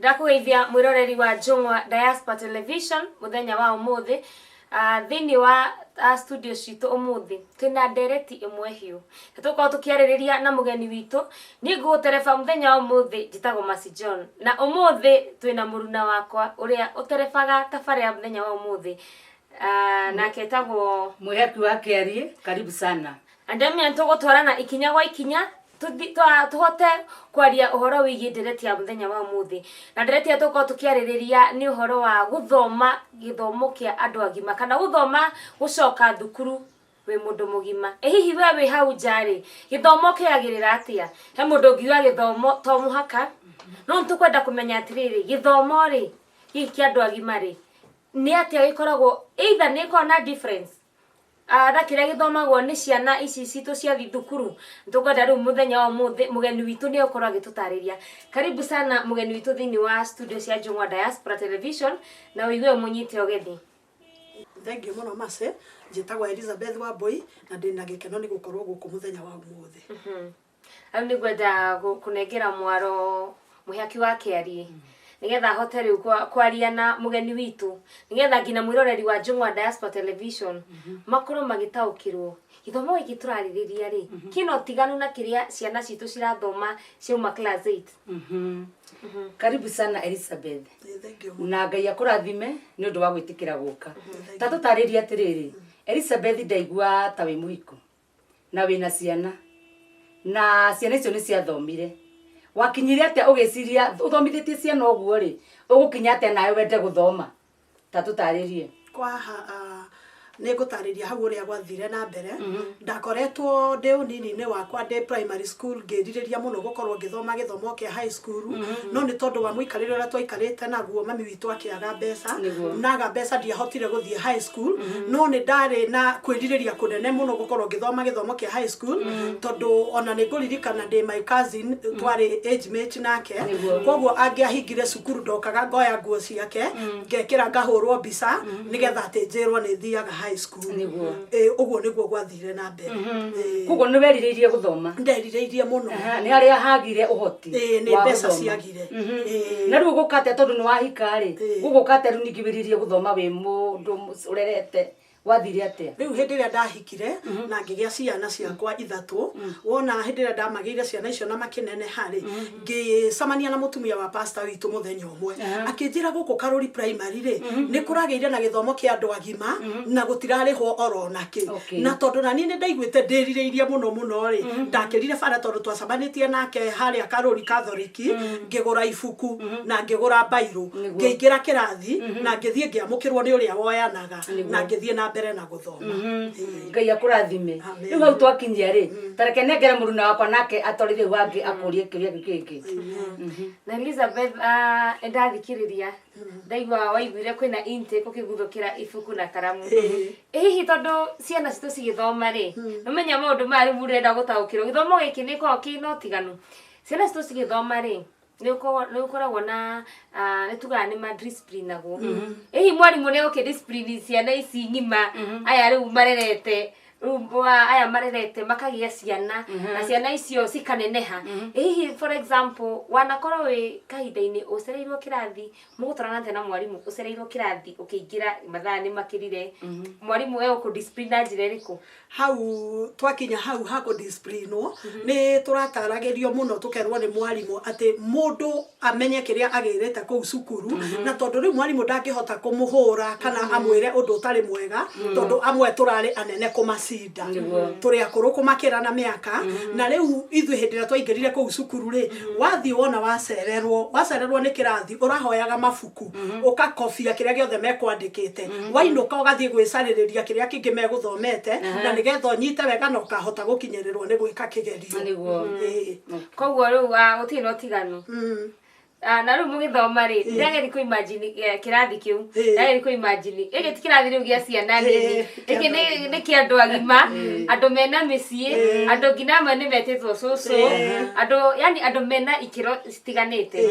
Ndakũgeithia mwĩroreri wa Njũng'wa Diaspora Television mũthenya wa ũmũthĩ. Thĩinĩ wa studio citũ ũmũthĩ twĩna ndereti ĩmwe hiũ. Na tũgũkorwo tũkĩarĩrĩria na mũgeni witũ. Niĩ ngũgũtereba mũthenya wa ũmũthĩ njĩtagwo Mercy John. Na ũmũthĩ twĩna mũruna wakwa ũrĩa ũterebaga tabarĩra ya mũthenya wa ũmũthĩ. Nake etagwo Mwĩhaki wa Kĩariĩ, karibu sana. Andemia nĩtũgũtwarana ikinya gwa ikinya tũhote kwaria ũhoro wĩgiĩ ndereti ya mũthenya wa ũmũthĩ. Na ndereti ĩrĩa tũgũkorwo tũkĩarĩrĩria nĩ ũhoro wa gũthoma gĩthomo kĩa andũ agima kana gũthoma gũcoka thukuru wĩ mũndũ mũgima. Ĩ hihi we wĩ hau nja rĩ, gĩthomo kĩagĩrĩra atĩa? He mũndũ ũngiuga gĩthomo to mũhaka, no nĩtũkwenda kũmenya atĩrĩrĩ, gĩthomo rĩ, hihi kĩa andũ agima rĩ, nĩ atĩa gĩkoragwo, either nĩ ĩkoragwo na difference na kĩrĩa gĩthomagwo nĩ ciana ici citũ cia thukuru. Nĩtũkwenda rĩu mũthenya wa ũmũthĩ mũgeni witũ nĩ egũkorwo agĩtũtarĩria. Karibu sana mũgeni witũ thĩinĩ wa studio cia Njũng'wa Diaspora Television, na ũigue ũmũnyite ũgeni. Thengiũ mũno Mercy, njĩtagwo Elizabeth Wambui na ndĩna gĩkeno nĩ gũkorwo gũkũ mũthenya wa ũmũthĩ. Rĩu nĩ ngwenda kũnengera mwaro mũhaki wa Kĩariĩ nĩgetha ahote rĩu kwaria na mũgeni witũ, nĩgetha nginya mwĩroreri wa Njũng'wa Diaspora Television makorwo magĩtaũkĩrwo gĩthomo gĩkĩ tũrarĩrĩria rĩ kĩna ũtiganu na kĩrĩa ciana citũ cirathoma ciauma class 8. Karibu sana Elizabeth. Thengiũ mũno. Na Ngai akũrathime nĩ ũndũ wa gwĩtĩkĩra gũka. Ta tũtarĩrie atĩrĩrĩ, Elizabeth, ndaigua ta wĩ mũhiku na wĩna ciana, na ciana icio nĩ ciathomire. Wakinyire atĩa ũgĩciria ũthomithĩtie ciana ũguo rĩ, ũgũkinya atĩa nawe wende gũthoma? Ta tũtarĩrie. Kwa nĩ ngũtarĩria hau ũrĩa gwathire na mbere. Ndakoretwo ndĩ ũnini-inĩ wakwa ndĩ primary school ngĩrirĩria mũno gũkorwo ngĩthoma gĩthomo kĩa high school, no nĩ tondũ wa mũikarĩre ũrĩa twaikarĩte naguo, mami witũ akĩaga mbeca. Naga mbeca ndiahotire gũthiĩ high school, no nĩ ndarĩ na kwĩrirĩria kũnene mũno gũkorwo ngĩthoma gĩthomo kĩa high school, tondũ ona nĩ ngũririkana ndĩ my cousin twarĩ age mate nake. Koguo angĩahingire cukuru ndokaga ngoya nguo ciake ngekĩra ngahũrwo mbica nĩgetha atĩ njĩrwo nĩ thiaga high school. Ĩ, ũguo nĩguo gwathire na mbere. Ĩ. Koguo nĩ werirĩirie gũthoma? Nderirĩirie mũno. Aha, nĩ harĩa hagire ũhoti Ĩ, nĩ wa mbeca gũthoma. ciagire. Ĩ. Na rĩu ũgũka atĩa tondũ nĩ wahika rĩ? Gũgũka atĩa rĩu ningĩ wĩrirĩrie gũthoma wĩ mũndũ ũrerete? Gwathire atĩa? Rĩu hĩndĩ ĩrĩa ndahikire na ngĩgĩa ciana ciakwa ithatũ, wona hĩndĩ ĩrĩa ndamagĩire ciana icio na makĩneneha rĩ, ngĩcemania na mũtumia wa pastor witũ mũthenya ũmwe. Akĩnjĩra gũkũ Karũri Primary rĩ, nĩ kũragĩire na gĩthomo kĩa andũ agima na gũtirarĩhwo oro nakĩ. Na tondũ naniĩ nĩ ndaiguĩte ndĩrirĩirie mũno mũno rĩ, ndakĩrire bara tondũ twacemanĩtie nake harĩa Karũri Catholic, ngĩgũra ibuku na ngĩgũra mbairũ, ngĩingĩra kĩrathi na ngĩthiĩ ngĩamũkĩrwo nĩ ũrĩa woyanaga na ngĩthiĩ na mbere na gũthoma. Ĩĩ. Ngai akũrathime. Amen. Rĩu hau twakinyia rĩ, ta reke nengere mũruna wakwa nake atwarithie hau hangĩ akũrie kĩũria kĩu kĩngĩ. Na Elizabeth, nĩ ndathikĩrĩria ndaigua waiguire kwĩna intake ũkĩguthũkĩra ibuku na karamu. Ĩ hihi tondũ ciana citũ cigĩthoma rĩ, nĩũmenya maũndũ maya rĩu ũrenda gũtaũkĩrwo gĩthomo gĩkĩ nĩ gĩkoragwo kĩna ũtiganu. Ciana citũ cigĩthoma rĩ, nĩ gũkoragwo na nĩ tugaga nĩ ma disciplinagwo. Ĩ hihi mwarimũ nĩ egũkĩ discipline ciana ici ng'ima, aya rĩu marerete, rĩu aya marerete makagĩa ciana na ciana icio cikaneneha. Ĩ hihi for example wanakorwo wĩ kahinda-inĩ ũcereirwo kĩrathi, mũgũtwarana atĩa na mwarimũ ũcereirwo kĩrathi ũkĩingĩra mathaa nĩ makĩrire, mwarimũ egũkũ discipline na njĩra ĩrĩkũ? Hau twakinya hau ha kũ discipline-wo, nĩ tũrataragĩrio mũno tũkerwo nĩ mwarimũ atĩ mũndũ amenye kĩrĩa agĩrĩte kũu cukuru, na tondũ rĩu mwarimũ ndangĩhota kũmũhũra kana amwĩre ũndũ ũtarĩ mwega, tondũ amwe tũrarĩ anene kũmacinda, tũrĩ akũrũ kũmakĩra na mĩaka, na rĩu ithuĩ hĩndĩ ĩrĩa twaingĩrire kũu cukuru rĩ, wathiĩ wona wacererwo, wacererwo nĩ kĩrathi, ũrahoyaga mabuku, ũgakobia kĩrĩa gĩothe mekwandĩkĩte, wainũka ũgathiĩ gwĩcarĩrĩria kĩrĩa kĩngĩ megũthomete, na nĩgetha ũnyite wega na ũkahota gũkinyĩrĩrwo nĩ gwĩka kĩgerio. Ĩĩ. Koguo rĩu gũtirĩ na ũtiganu. Na rĩu mũgĩthoma rĩ, ndĩrageria kũ imagine kĩrathi kĩu. Ndĩrageria kũ imagine gĩkĩ ti kĩrathi rĩu gĩa ciana nini, gĩkĩ nĩ kĩa andũ agima, andũ mena mĩciĩ, andũ nginya amwe nĩ metĩtwo cũcũ, andũ yani andũ mena ikĩro citiganĩte.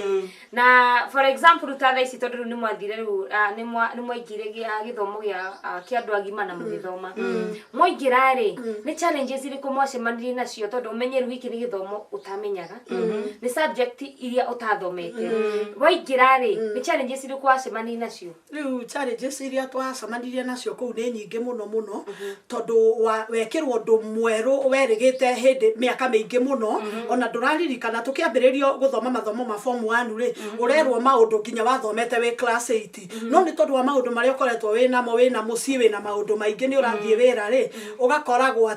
Na for example ta thaa ici tondũ rĩu nĩ mwathire rĩu nĩ mwaingĩire gĩthomo kĩa andũ agima na mũgĩthoma. Mwaingĩra rĩ, nĩ challenges irĩkũ mwacemanirie nacio tondũ ũmenye rĩu gĩkĩ nĩ gĩthomo ũtamenyaga, nĩ subject iria ũtathomete. Waingĩrĩte waingĩra rĩ, nĩ challenges irĩkũ wacemania nacio? Rĩu challenges iria twacemanirie nacio kũu nĩ nyingĩ mũno mũno, tondũ wekĩrwo ũndũ mwerũ werĩgĩte hĩndĩ mĩaka mĩingĩ mũno, ona ndũraririkana. Tũkĩambĩrĩrio gũthoma mathomo ma form 1 rĩ, ũrerwo maũndũ nginya wathomete wĩ class 8, no nĩ tondũ wa maũndũ marĩa ũkoretwo wĩ namo, wĩna mũciĩ, wĩna maũndũ maingĩ, nĩ ũrathiĩ wĩra rĩ, ũgakoragwo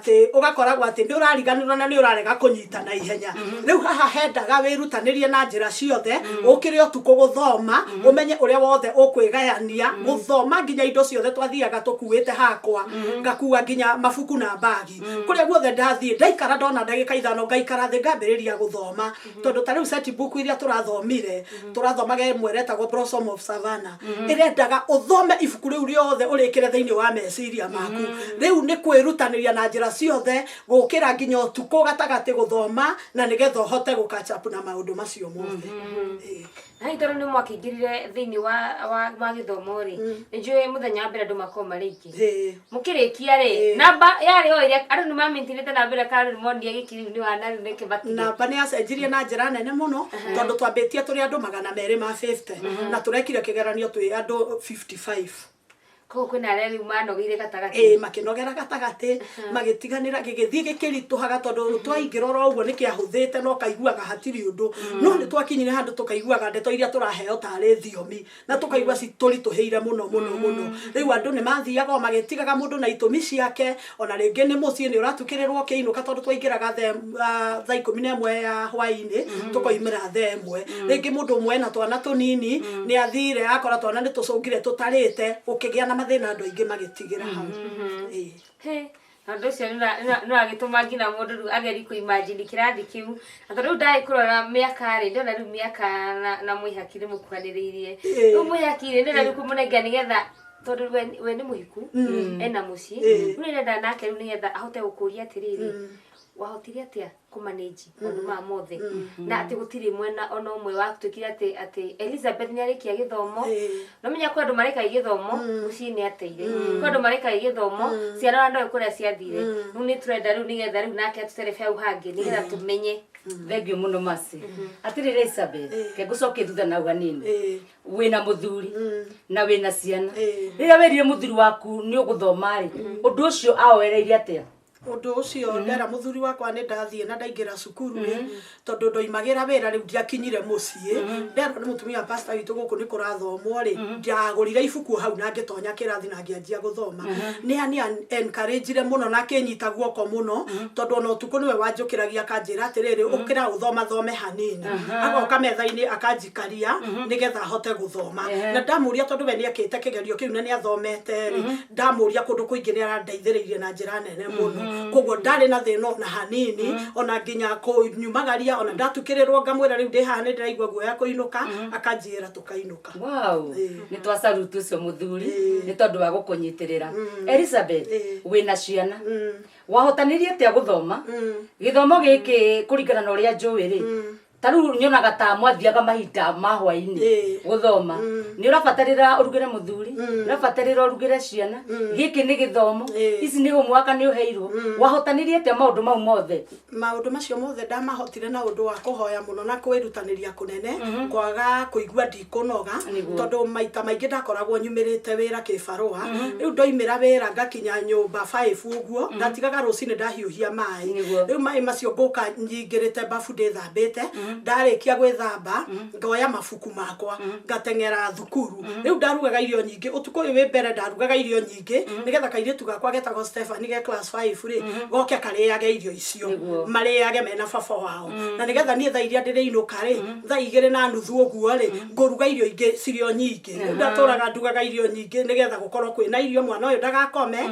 atĩ nĩ ũrariganĩrwo na nĩ ũrarega kũnyita na ihenya. Rĩu haha hendaga wĩrutanĩrie na njĩra ciothe, ũkĩre ũtukũ gũthoma, ũmenye ũrĩa wothe ũkwĩgayania gũthoma, nginya indo ciothe twathiaga tũkuĩte hakwa, ngakua nginya mabuku na mbagi kũrĩa guothe ndathiĩ. Ndaikara ndona ndagĩka 5, ngaikara thĩ, ngambĩrĩria gũthoma, tondũ ta rĩu set book iria tũrathomire, tũrathomaga ĩmwe ĩretagwo Blossom of Savannah, ĩrendaga ũthome ibuku rĩu rĩothe ũrĩkĩre thĩinĩ wa meciria maku. Rĩu nĩ kwĩrutanĩria na njĩra ciothe, gũkĩra nginya ũtukũ gatagatĩ gũthoma, na nĩgetha ũhote gũ catch up na maũndũ macio mothe. Ĩĩ. Na hihi tondũ nĩ mwakĩingĩrire thĩinĩ wa gĩthomo rĩ, nĩ njũĩ mũthenya wa mbere andũ makorwo marĩ aingĩ. Mũkĩrĩkia rĩ, namba yarĩ o ĩrĩa andũ nĩ mamĩntinĩte na mbere, kana andũ nĩ monire gĩkĩ rĩu nĩ wana rĩu nĩkĩ matige? Namba nĩ yacenjirie na njĩra nene mũno, tondũ twambĩtie tũrĩ andũ 250, na tũrekire kĩgeranio twĩ andũ 55. Koguo kwĩna arĩa rĩu manogeire gatagatĩ? Ĩĩ, makĩnogera gatagatĩ, magĩtiganĩra, gĩgĩthiĩ gĩkĩritũhaga, tondũ twaingĩra oro ũguo nĩ kĩahũthĩte no kaiguaga hatirĩ ũndũ, no nĩ twakinyire handũ tũkaiguaga ndeto iria tũraheo tarĩ thiomi na tũkaigua citũritũhĩire mũno mũno mũno. Rĩu andũ nĩ mathiaga o magĩtigaga, mũndũ na itũmi ciake, ona rĩngĩ nĩ mũciĩ nĩ ũratukĩrĩrwo ũkĩinũka, tondũ twaingĩraga thaa 11 ya hwaĩ-inĩ, tũkoimĩra thaa 1. Rĩngĩ mũndũ ũmwe ena twana tũnini, nĩ athire akora twana nĩ tũcũngire tũtarĩte, gũkĩgĩa na mathĩna, andũ aingĩ magĩtigĩra hau. Ĩĩ. He, na ũndũ ũcio nĩ ũragĩtũma nginya mũndũ rĩu agerie kũ-imagine kĩrathi kĩu, na tondũ rĩu ndagĩ kũrora mĩaka rĩ, ndĩrona rĩu mĩaka na mwĩhaki nĩ mũkuhanĩrĩirie. Rĩu mwĩhaki rĩ, ndĩrenda rĩu kũmũnengera nĩgetha, tondũ we nĩ mũhiku, ena mũciĩ. Rĩu nĩndĩrenda nake rĩu nĩgetha ahote gũkũria atĩrĩrĩ, wahotire atĩa kũmanage maũndũ maya mothe, na atĩ gũtirĩ mwena ona ũmwe watuĩkire atĩ Elizabeth nĩ arĩkia gĩthomo? No menya kwĩ andũ marĩkagia gĩthomo, mũciĩ nĩ ateire, kwĩ andũ marĩkagia gĩthomo, ciana ona ndoĩ kũrĩa ciathire. Rĩu nĩ tũrenda rĩu nĩgetha rĩu nake atũterebe hau hangĩ nĩgetha tũmenye. Thengiũ mũno masi. Atĩrĩrĩ Isabel, ke ngũcokie thutha na hau hanini. Wĩna mũthuri na wĩna ciana. Rĩrĩa wĩrire mũthuri waku nĩ ũgũthoma rĩ, ũndũ ũcio aoereirie atĩa? Ũndũ ũcio ndera mũthuri wakwa nĩ ndathiĩ na ndaingĩra cukuru rĩ, tondũ ndoimagĩra wĩra rĩu ndiakinyire mũciĩ, nderwo nĩ mũtumia wa pastor witũ gũkũ nĩ kũrathomwo rĩ, ndagũrire ibuku o hau na ngĩtonya kĩrathi na ngĩanjia gũthoma. Nĩ encourage mũno na akĩnyita guoko mũno, tondũ ona ũtukũ nĩwe wanjũkĩragia, akanjĩra atĩrĩrĩ, ũkĩra ũthoma thome hanini, agoka metha-inĩ akanjikaria nĩgetha ahote gũthoma. Na ndamũria, tondũ we nĩ ekĩte kĩgerio kĩu na nĩ athomete rĩ, ndamũria kũndũ kũingĩ nĩ arandeithĩrĩirie na njĩra nene mũno. Koguo ndarĩ na thĩna ona hanini, ona nginya kũnyumagaria, ona ndatukĩrĩrwo ngamwĩra rĩu ndĩ haha nĩ ndĩraigua guoya kũinũka, akanjĩra tũkainũka. Wow, nĩ twasalutu ũcio mũthuri nĩ tondũ wa gũkũnyitĩrĩra. Elizabeth, wĩna ciana, wahotanirie atĩa gũthoma gĩthomo gĩkĩ? Kũringana na ũrĩa njũĩ rĩ, ta rĩu nyonaga ta mwathiaga mahinda ma hwaĩ-inĩ gũthoma, nĩ ũrabatarĩra ũrugĩre mũthuri, nĩ ũrabatarĩra ũrugĩre ciana, gĩkĩ nĩ gĩthomo, ici nĩ homework nĩ ũheirwo. Wahotanirie atĩa maũndũ mau mothe? Maũndũ macio mothe ndamahotire na ũndũ wa kũhoya mũno na kwĩrutanĩria kũnene, kwaga kũigua ndikũnoga. Tondũ maita maingĩ ndakoragwo nyumĩrĩte wĩra kĩbarũa, rĩu ndoimĩra wĩra ngakinya nyũmba 5 ũguo, ndatigaga rũcinĩ ndahiũhia maĩ. Rĩu maĩ macio ngũka nyingĩrĩte babu ndĩthambĩte, ndarĩkia gwĩthamba ngoya mabuku makwa ngateng'era thukuru. Rĩu ndarugaga irio nyingĩ ũtukũ ũyũ wĩ mbere, ndarugaga irio nyingĩ nĩgetha kairĩtu gakwa getagwo Stephanie ge class 5 rĩ, goke karĩage irio icio, marĩage mena baba wao, na nĩgetha niĩ thaa iria ndĩrĩinũka rĩ, thaa 2:30 ũguo rĩ, ngũruga irio ingĩ cirĩ o nyingĩ. Rĩu ndatũraga ndugaga irio nyingĩ nĩgetha gũkorwo kwĩna irio, mwana ũyũ ndagakome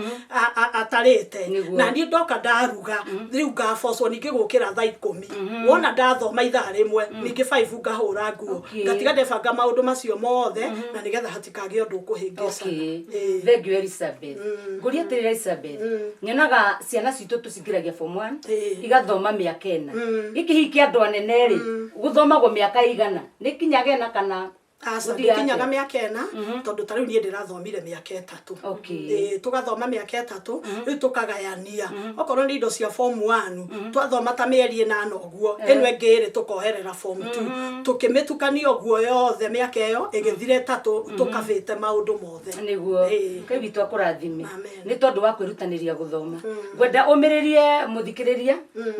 atarĩte. Na niĩ ndoka ndaruga, rĩu ngabocwo ningĩ gũkĩra thaa 10, wona ndathoma ithaa rĩmwe, ningĩ 5 ngahũra nguo, ngatiga ndebanga maũndũ macio mothe na nĩgetha hatikagĩe ũndũ ũkũhĩngĩcana. Thank you, Elizabeth. Ngũria atĩrĩrĩ Elizabeth, nyonaga ciana citũ tũcingĩragia form 1, igathoma mĩaka 4. Gĩkĩ hihi kĩa andũ anene rĩ, gũthomagwo mĩaka igana? Nĩ kinyaga 4 kana? Aca, Gũthiaga ndũkinyaga atĩa? mĩaka ĩna, tondũ ta rĩu niĩ ndĩrathomire mĩaka 3. Okay. Ĩĩ, tũgathoma mĩaka 3, rĩu tũkagayania. Okorwo nĩ indo cia form 1, twathoma ta mĩeri 8 ũguo, ĩno ĩngĩ ĩrĩ tũkoherera form 2. Tũkĩmĩtukania ũguo yothe mĩaka ĩyo ĩgĩthira 3, tũkabĩte maũndũ mothe. Nĩguo. Ĩĩ. Ngai witũ akũrathime Amen. nĩ tondũ wa kwĩrutanĩria gũthoma. Ngwenda ũmĩrĩrie mũthikĩrĩria,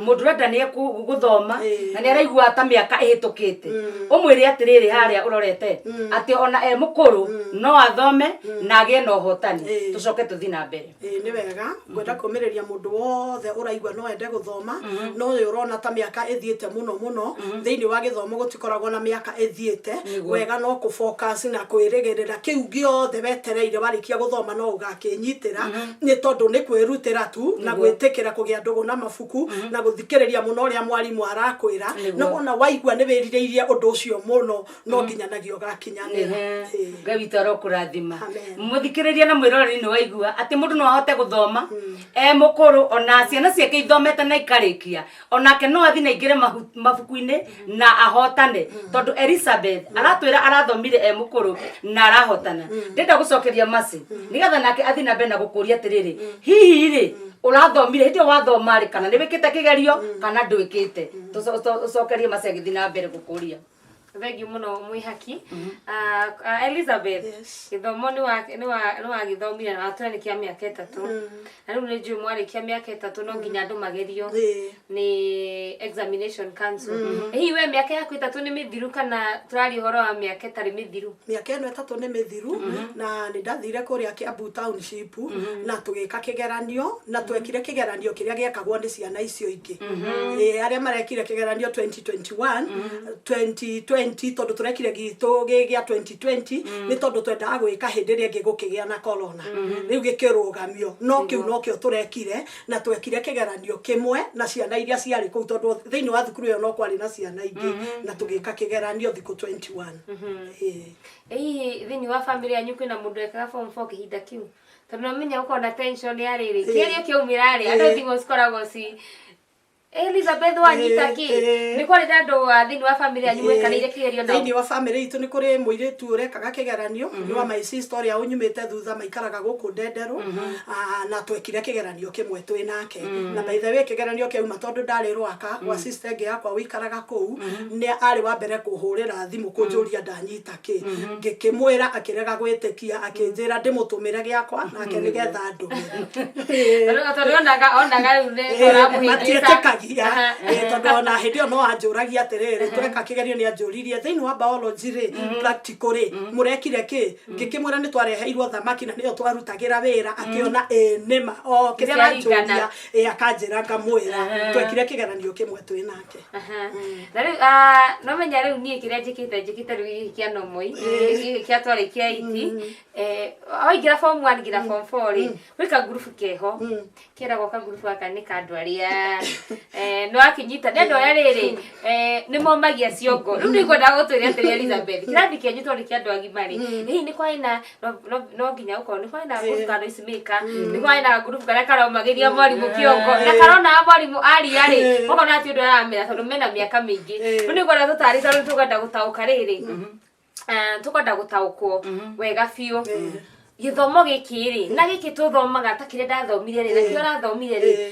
mũndũ ũrenda nĩ gũthoma Ĩĩ. na nĩ araigua ta mĩaka ĩhĩtũkĩte, ũmwĩre atĩrĩrĩ harĩa ũrorete atĩ ona e mũkũrũ no athome na agĩe na ũhotani. Ĩĩ. Tũcoke tũthiĩ na mbere. Ĩĩ, nĩ wega. Ngwenda kũmĩrĩria mũndũ wothe ũraigua no ende gũthoma, no ũyũ ũrona ta mĩaka ĩthiĩte mũno mũno. Thĩinĩ wa gĩthomo gũtikoragwo na mĩaka ĩthiĩte. Nĩguo. Wega no kũ focus na kwĩrĩgĩrĩra kĩu gĩothe wetereire warĩkia gũthoma no ũgakĩnyitĩra, nĩ tondũ nĩ kwĩrutĩra tu na gwĩtĩkĩra kũgĩa ndũgũ na mabuku na gũthikĩrĩria mũno ũrĩa mwarimũ arakwĩra. Nĩguo. Na wona waigua nĩ wĩrirĩirie ũndũ ũcio mũno, no nginyanagia ũgakinyanĩra. Ĩĩ. Ngai witũ arokũrathima. Amen. Mũthikĩrĩria na mwĩroreri, nĩ waigua atĩ mũndũ no ahote gũthoma e mũkũrũ, ona ciana ciake ithomete na ikarĩkia, onake no athiĩ na aingĩre mabuku-inĩ na ahotane, tondũ Elizabeth aratwĩra arathomire e mũkũrũ na arahotana. Ndĩrenda gũcokeria Mercy nĩgetha nake athiĩ na mbere na gũkũria atĩrĩrĩ, hihi rĩ ũrathomire hĩndĩ ĩyo wathoma rĩ, kana nĩ wĩkĩte kĩgerio kana ndwĩkĩte? Ũcokerie Mercy agĩthiĩ na mbere gũkũria. Thank you mũno, mwĩhaki. Elizabeth, Yes. gĩthomo nĩ wagĩthomire na watwĩra nĩ kĩa mĩaka 3, na rĩu nĩ njũĩ mwarĩkia mĩaka 3 no nginya andũ magerio Ĩĩ. nĩ examination council. Hihi we mĩaka yaku 3 nĩ mĩthiru kana tũraria ũhoro wa mĩaka ĩtarĩ mĩthiru? Mĩaka ĩno 3 nĩ mĩthiru, na nĩ ndathire kũrĩa Kiambu Township na tũgĩka kĩgeranio, na twekire kĩgeranio kĩrĩa gĩekagwo nĩ ciana icio ingĩ. Ĩĩ, arĩa marekire kĩgeranio 2021, 2020, tondũ tũrekire gitũ gĩ gĩa 2020 nĩ tondũ twendaga gwĩka hĩndĩ ĩrĩa ĩngĩ gũkĩgĩa na corona, rĩu gĩkĩrũgamio, no kĩu nokĩo tũrekire, na twekire kĩgeranio kĩmwe na ciana iria ciarĩ kũu, tondũ thĩinĩ wa thukuru ĩyo no kwarĩ na ciana ingĩ, na tũgĩka kĩgeranio thikũ 21. Ĩĩ. Ĩ hihi thĩinĩ wa family yanyu kwĩna mũndũ ekaga form 4 kĩhinda kĩu? Tondũ nomenya gũkorwo na tension ya rĩrĩ kĩgerio kĩaumĩra rĩ, andũ thimũ cikoragwo ci Elizabeth wanyita kĩ? Ĩĩ. Nĩ kwarĩ na andũ a thĩinĩ wa family yanyu mwekanĩire kĩgerio nao? Thĩinĩ wa family itũ nĩ kũrĩ mũirĩtu ũrekaga kĩgeranio, nĩ wa my sister ũrĩa ũnyumĩte thutha, maikaraga gũkũ Ndenderũ. Ah, na twekire kĩgeranio kĩmwe twĩ nake, na by the way kĩgeranio kĩauma, tondũ ndarĩ Rwaka gwa sister ĩngĩ yakwa ũikaraga kũu, nĩ arĩ wa mbere kũhũrĩra thimũ kũnjũria ndanyita kĩ. Ngĩkĩmwĩra, akĩrega gwĩtĩkia, akĩnjĩra ndĩmũtũmĩre gĩakwa nake nĩgetha ndũmĩre. Tondũ onaga rĩu nĩ ũramũhĩngĩca. Matiĩtĩkagia. Tondũ ona hĩndĩ ĩyo no anjũragia atĩrĩrĩ, tweka kĩgerio nĩ anjũririe thĩinĩ wa biology rĩ, practical rĩ, mũrekire kĩ? Ngĩkĩmwĩra nĩ twareheirwo thamaki na nĩyo twarutagĩra wĩra. Akĩona ĩ nĩma o kĩrĩa Nĩciaringana. aranjũria, ĩ akanjĩra ngamwĩra twekire kĩgeranio kĩmwe twĩ nake. Aha. Na rĩu no menya rĩu niĩ kĩrĩa njĩkĩte rĩu gĩkĩ kĩa nomoi, gĩkĩ kĩa twarĩkia iti, waingĩra form 1 nginya form 4 rĩ, gwĩ kagurubu keho keragwo kagurubu gaka nĩ ka andũ arĩa nĩ wakĩnyita, nĩ andũ arĩa rĩrĩ nĩ momagia ciongo. Rĩu nĩ ngwendaga gũtwĩre atĩrĩ, Elizabeth, kĩrathi kĩanyu tondũ kĩa andũ agima rĩ, hihi nĩ kwarĩ na no nginya gũkorwo nĩ kwarĩ na ngurubu ka noise maker, nĩ kwarĩ na ngurubu karĩa karomagĩria mwarimũ kĩongo na karona mwarimũ aria rĩ, ũkona ti ũndũ aramera tondũ mena mĩaka mĩingĩ. Rĩu nĩ ngwenda tũtarĩ tondũ tũkwenda gũtaũka rĩrĩ, tũkwenda gũtaũkwo wega biũ gĩthomo gĩkĩ rĩ, na gĩkĩ tũthomaga ta kĩrĩa ndathomire rĩ, na kĩrĩa ũrathomire rĩ,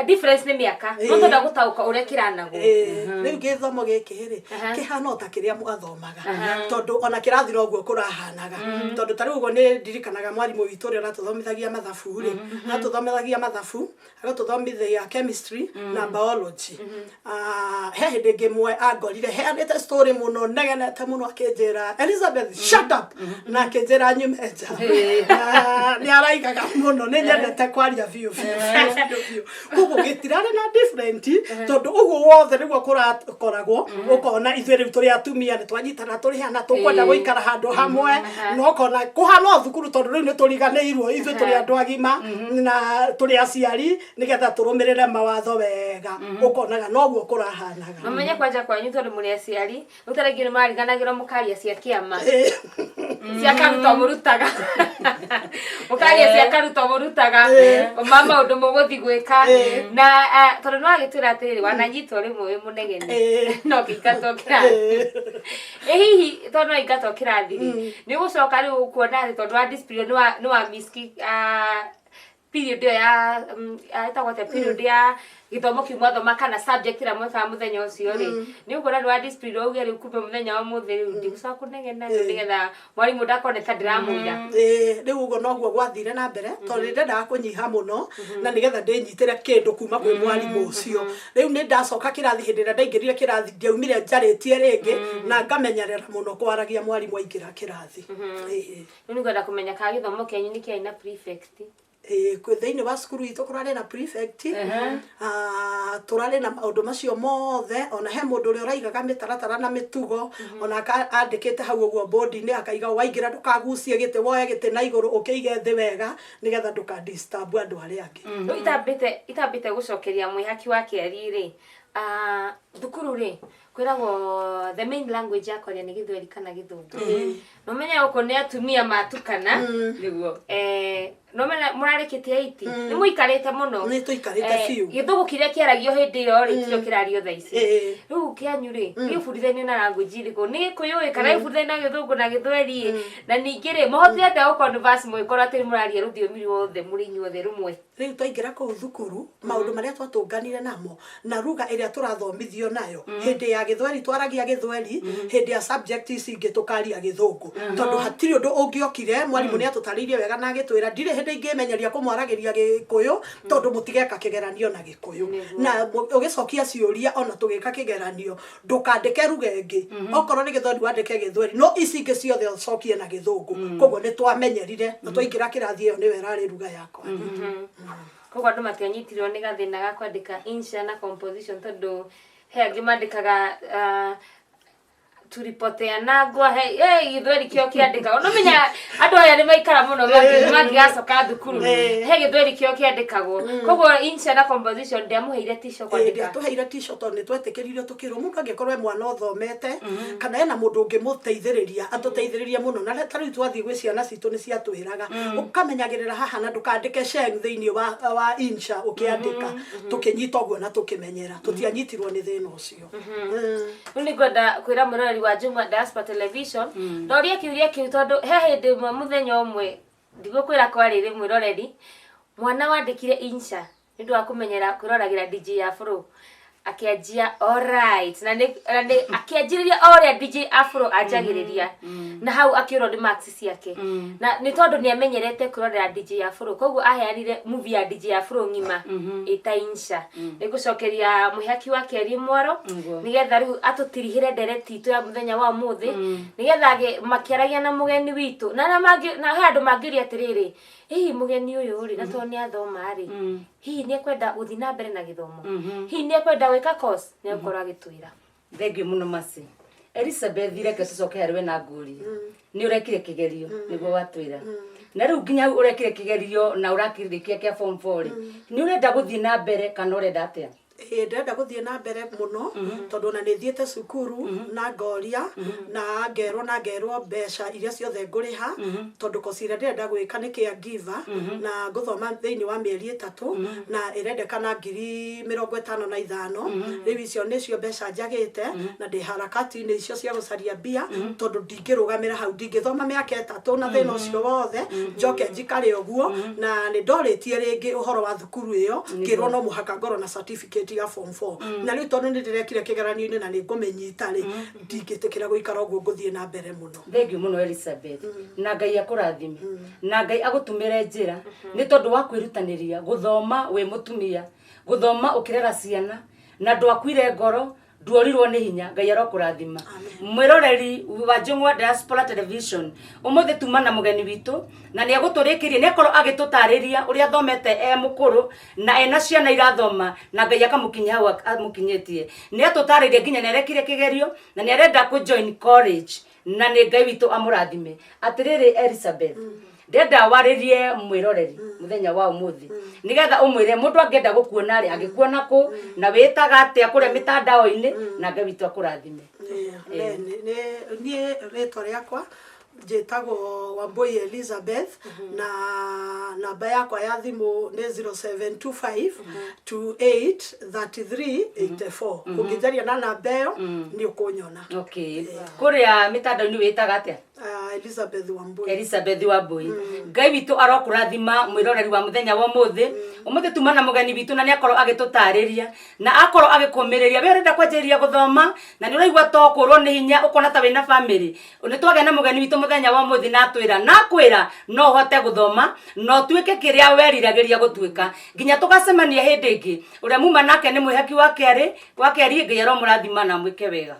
difference nĩ mĩaka, no twenda gũtaũka ũrĩa kĩranagwo. Ĩĩ, rĩu gĩthomo gĩkĩ rĩ, Aha. kĩhana o ta kĩrĩa mwathomaga, tondũ ona kĩrathi noguo kũrahanaga, tondũ ta rĩu ũguo nĩ ndirikanaga mwarimũ witũ ũrĩa ũratũthomithagia mathabu rĩ, aratũthomithagia mathabu, agatũthomithia chemistry na biology. Ah, he hĩndĩ ĩngĩ ĩmwe angorire heanĩte story mũno, negenete mũno, akĩnjĩra, "Elizabeth, shut up," na akĩnjĩra nyume nja. Ah, nĩ araigaga mũno nĩ nyendete kwaria biũ biũ biũ biũ. Koguo gĩtirarĩ na different, tondũ ũguo wothe nĩguo kũrakoragwo. Ũkona ithuĩ rĩu tũrĩ atumia nĩ twanyitana, tũrĩ hana tũkwenda gũikara handũ hamwe, na ũkona kũhana o thukuru, tondũ rĩu nĩ tũriganĩirwo ithuĩ tũrĩ andũ agima na tũrĩ aciari, nĩgetha tũrũmĩrĩre mawatho wega. Ũkonaga noguo kũrahanaga. Mamenye kwanja kwanyu, tondũ mũrĩ aciari rĩu, ta rĩngĩ nĩ marariganagĩrwo mũkaria cia kĩama, cia karuto mũrutaga. Mũkaria cia karuto mũrutaga ma maũndũ mũgũthi gwĩka na tondũ no agĩtwĩra atĩrĩrĩ, wananyitwo rĩmwe wĩ mũnegeni no kĩingatwo kĩrathi. Ĩ hihi tondũ no ingatwo kĩrathi rĩ, nĩ ũgũcoka rĩu kuona atĩ tondũ wa discipline nĩ wa miss period ĩyo ya ĩtagwo atĩa, period ya gĩthomo kĩu mwathoma kana subject ĩrĩa mwekaga mũthenya ũcio rĩ, nĩ ũkuona nĩ wa discipline, ũge rĩu kumbe mũthenya wa ũmũthĩ rĩu ndigũcoka kũnegena rĩu, nĩgetha mwarimũ ndakone ta ndĩramũira? Ĩĩ, rĩu ũguo noguo gwathire na mbere, tondũ nĩ ndendaga kũnyiha mũno na nĩgetha ndĩnyitĩre kĩndũ kuma kwĩ mwarimũ ũcio. Rĩu nĩ ndacoka kĩrathi, hĩndĩ ĩrĩa ndaingĩrire kĩrathi ndiaumire njarĩtie rĩngĩ, na ngamenyerera mũno kwaragia mwarimũ aingĩra kĩrathi. Ĩĩ. Rĩu nĩngwenda kũmenya kana gĩthomo kĩanyu nĩ kĩarĩ na prefect. Ĩĩ, kwĩ thĩinĩ wa cukuru itũ kũrarĩ na prefect. Tũrarĩ na maũndũ macio mothe, ona he mũndũ ũrĩa ũraigaga mĩtaratara na mĩtugo, ona andĩkĩte hau ũguo bodi-inĩ, akaiga waingĩra ndũkagucie gĩtĩ, woe gĩtĩ na igũrũ ũkĩige thĩ wega nĩgetha ndũka disturb andũ arĩa angĩ. Rĩu itambĩte gũcokeria mwĩhaki wa kĩari rĩ, thukuru rĩ, kwĩragwo the main language ya kwaria nĩ Gĩthweri kana Gĩthũngũ, na ũmenye gũkũ nĩ atumia matukana. No mena mũrarĩkĩtie 80, nĩ mũikarĩte mũno. Nĩ tũikarĩte biũ. Gĩthũngũ kĩrĩa kĩaragio hĩndĩ ĩyo rĩ, tikĩo kĩrario thaa ici. Rĩu kĩanyu rĩ, gĩbundithanio na language irĩkũ? Nĩ Gĩkũyũ ĩ, kana gĩbundithanio na Gĩthũngũ na Gĩthweri ĩ? Na ningĩ rĩ, mũhotire atĩa gũ converse mũgĩkorwo atĩ mũraria rũthiomi ruothe mũrĩ inyuothe rũmwe? Rĩu twaingĩra kũu thukuru, maũndũ marĩa twatũnganire namo na ruga ĩrĩa tũrathomithio nayo, hĩndĩ ya Gĩthweri twaragia Gĩthweri, hĩndĩ ya subject ici ingĩ tũkaria Gĩthũngũ, tondũ hatirĩ ũndũ ũngĩokire. Mwarimũ nĩ atũtarĩirie wega na agĩtwĩra ndirĩ hĩndĩ ingĩmenyeria kũmwaragĩria Gĩkũyũ, tondũ mũtigeka kĩgeranio na Gĩkũyũ, na ũgĩcokia ciũria ona tũgĩka kĩgeranio ndũkandĩke ruga ĩngĩ, okorwo nĩ Gĩthweri wandĩke Gĩthweri, no ici ingĩ ciothe ũcokie na Gĩthũngũ. Koguo nĩ twamenyerire na twaingĩra kĩrathi ĩyo nĩyo ĩrarĩ ruga yakwa. Koguo andũ matianyitirwo nĩ gathĩna ga kwandĩka insha na composition, tondũ he angĩ mandĩkaga tulipoteanagwa he Gĩthweri kĩo kĩandĩkagwo. No menya andũ aya nĩ maikara mũno mangĩgacoka thukuru, he Gĩthweri kĩo kĩandĩkagwo. Koguo insha na composition ndiamũheire tisho kwandĩka? Ndiatũheire tisho, tondũ nĩ twetĩkĩririo tũkĩrwo mũndũ angĩkorwo e mwana ũthomete kana ena mũndũ ũngĩmũteithĩrĩria, atũteithĩrĩrie mũno. Na ta rĩu twathiĩ gwĩ ciana citũ nĩ ciatwĩraga ũkamenyagĩrĩra haha na ndũkandĩke sheng thĩinĩ wa insha ũkĩandĩka. Tũkĩnyita ũguo na tũkĩmenyera, tũtianyitirwo nĩ thĩna ũcio. Rĩu nĩ ngwenda kwĩra mwĩroreri wa Juma Diaspora Television ndoria kĩũria kĩu, tondũ he hĩndĩ ĩmwe, mũthenya ũmwe, ndigũkwĩra kwarĩ rĩ, mwĩroreri, mwana wandĩkire insha nĩ ũndũ wa kũmenyera kwĩroragĩra DJ Afro, akĩanjia alright, na nĩ akĩanjĩrĩria o ũrĩa DJ Afro anjagĩrĩria, na hau akĩũrwo nĩ marks ciake, na nĩ tondũ nĩ amenyerete kwĩrorera DJ Afro. Koguo aheanire movie ya DJ Afro ng'ima ĩta insha. Nĩ ngũcokeria mwĩhaki wa kĩarie mwaro nĩgetha rĩu atũtirihĩre ndereti itũ ya mũthenya wa ũmũthĩ, nĩgetha makĩaragia na mũgeni witũ na arĩa na he andũ mangĩũria atĩrĩrĩ, hihi mũgeni ũyũ rĩ, na tondũ nĩ athoma rĩ, hihi nĩ ekwenda gũthiĩ na mbere na gĩthomo, hihi nĩ ekwenda gwĩka course? Nĩ egũkorwo agĩtwĩra. Thengiũ mũno Mercy. Elizabeth, reke tũcoke harĩ we na ngũrie. Nĩ ũrekire kĩgerio nĩguo watwĩra, na rĩu nginya hau ũrekire kĩgerio na ũrakĩrĩkia kĩa form 4 rĩ, nĩ ũrenda gũthiĩ na mbere kana ũrenda atĩa? Ĩĩ, ndĩrenda gũthiĩ na mbere mũno, tondũ ona nĩ thiĩte cukuru na ngoria na ngerwo mbeca iria ciothe ngũrĩha, tondũ kosi ĩrĩa ndĩrenda gwĩka nĩ caregiver, na ngũthoma thĩinĩ wa mĩeri 3, na ĩrendekana 55,000. Rĩu icio nĩcio mbeca njagĩte, na ndĩ harakati-inĩ icio cia gũcaria mbia, tondũ ndingĩrũgamĩra hau, ndingĩthoma mĩaka 3 na thĩna ũcio wothe njoke njikare ũguo. Na nĩ ndorĩtie rĩngĩ ũhoro wa thukuru ĩyo, ngĩrwo no mũhaka ngorwo na certificate ya form 4, na rĩu tondũ nĩ ndĩrekire kĩgeranio-inĩ na nĩ ngũmĩnyita rĩ, ndingĩtĩkĩra gũikara ũguo, ngũthiĩ na mbere mũno. Thengiũ mũno Elizabeth, na Ngai akũrathime na Ngai agũtumĩre njĩra, nĩ tondũ wa kwĩrutanĩria gũthoma wĩ mũtumia, gũthoma ũkĩrera ciana, na ndwakuire ngoro, nduorirwo nĩ hinya. Ngai arokũrathima. Mwĩroreri wa Njũng'wa Diaspora Television, ũmũthĩ tuma na mũgeni witũ na nĩ egũtũrĩkĩria, nĩ akorwo agĩtũtarĩria ũrĩa athomete e mũkũrũ na ena ciana irathoma, na Ngai akamũkinyia hau amũkinyĩtie. Nĩ atũtarĩirie nginya nĩ arekire kĩgerio na nĩ arenda kũ join college, na nĩ Ngai witũ amũrathime. Atĩrĩrĩ Elizabeth, ndenda warĩrie mwĩroreri mũthenya wa ũmũthĩ, nĩgetha ũmwĩre mũndũ angĩenda gũkuona rĩ, angĩkuona kũ na wĩtaga atĩa kũrĩa mĩtandao-inĩ, na Ngai witũ akũrathime. Niĩ rĩtwa rĩakwa Njĩtagwo Wambui Elizabeth, na namba yakwa ya thimũ nĩ 0725 28 33 84. Ũngĩnjaria na namba ĩyo nĩ ũkũnyona. Okay, kũrĩa mĩtandao-inĩ wĩtaga atĩa? Ah, Elizabeth Wambui. Elizabeth Wambui. Ngai witũ arokũrathima, mwĩroreri wa mũthenya wa ũmũthĩ. Ũmũthĩ tuma na mũgeni witũ, na nĩ akorwo agĩtũtarĩria na akorwo agĩkũmĩrĩria. We ũrenda kwanjĩrĩria gũthoma na nĩ ũraigua to kũrwo nĩ hinya, ũkona ta wĩna family, nĩ twagĩa na mũgeni witũ mũthenya wa ũmũthĩ na atwĩra na akwĩra no ũhote gũthoma na ũtuĩke kĩrĩa weriragĩria gũtuĩka. Nginya tũgacemania hĩndĩ ĩngĩ, ũrĩa muma nake nĩ mwĩhaki wa kerĩ wa kerĩ. Ngai aromũrathima na mwĩke wega.